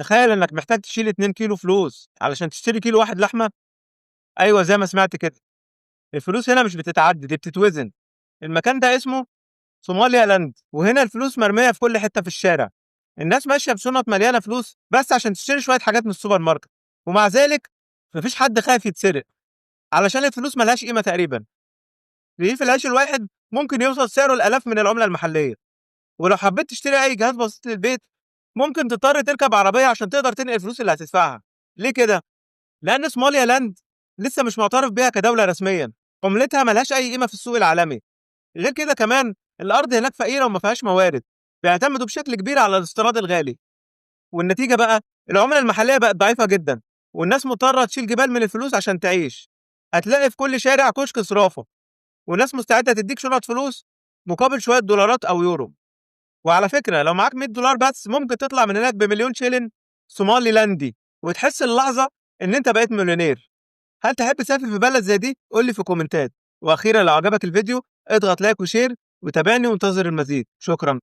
تخيل إنك محتاج تشيل 2 كيلو فلوس علشان تشتري كيلو واحد لحمة. أيوه زي ما سمعت كده، الفلوس هنا مش بتتعد، دي بتتوزن. المكان ده اسمه صوماليا لاند، وهنا الفلوس مرمية في كل حتة في الشارع. الناس ماشية بشنط مليانة فلوس بس عشان تشتري شوية حاجات من السوبر ماركت، ومع ذلك مفيش حد خايف يتسرق علشان الفلوس ملهاش قيمة تقريبا. رغيف العيش الواحد ممكن يوصل سعره الآلاف من العملة المحلية. ولو حبيت تشتري أي جهاز بسيط للبيت ممكن تضطر تركب عربية عشان تقدر تنقل الفلوس اللي هتدفعها. ليه كده؟ لأن صوماليا لاند لسه مش معترف بيها كدولة رسميا، عملتها ملهاش أي قيمة في السوق العالمي. غير كده كمان الأرض هناك فقيرة وما فيهاش موارد، بيعتمدوا بشكل كبير على الاستيراد الغالي. والنتيجة بقى العملة المحلية بقت ضعيفة جدا، والناس مضطرة تشيل جبال من الفلوس عشان تعيش. هتلاقي في كل شارع كشك صرافة، والناس مستعدة تديك شنط فلوس مقابل شوية دولارات أو يورو. وعلى فكرة لو معاك 100 دولار بس ممكن تطلع من هناك بمليون شيلين صومالي لاندي، وتحس اللحظة إن أنت بقيت مليونير. هل تحب تسافر في بلد زي دي؟ قول لي في الكومنتات. وأخيرا لو عجبك الفيديو اضغط like و share وتابعني وانتظر المزيد. شكرا.